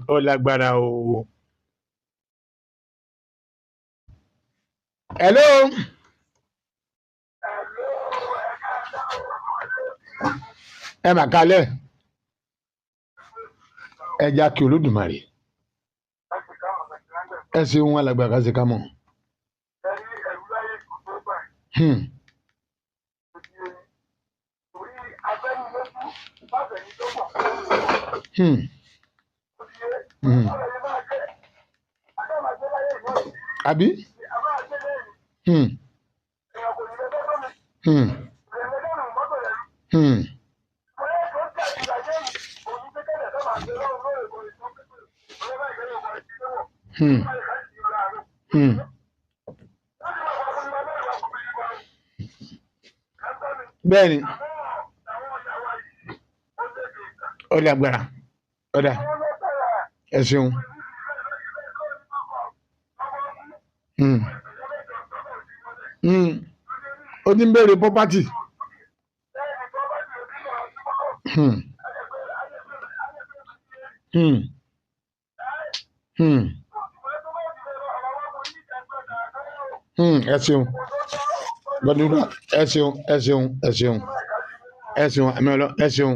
Ó lágbára o. Hello. Ẹ mà kalẹ̀, ẹ já kí Olódùmarè. Ẹ ṣeun alàgbà kásì ká mọ̀. Hmm. Hmm. Hmm. Àbí? Hmm. Hmm. Hmm. Hmm. Hmm. Bẹ́ẹ̀ni, ó lágbára, ó dà, ẹ ṣeun. Hmm. Hmm. Ó ní ń béèrè property. Hmm. Hmm. Hmm. Hmm. Ẹ ṣeun. Gbọdúrà, ẹ ṣeun, ẹ ṣeun, ẹ ṣeun, ẹ ṣeun, àmì ọlọ, ẹ ṣeun.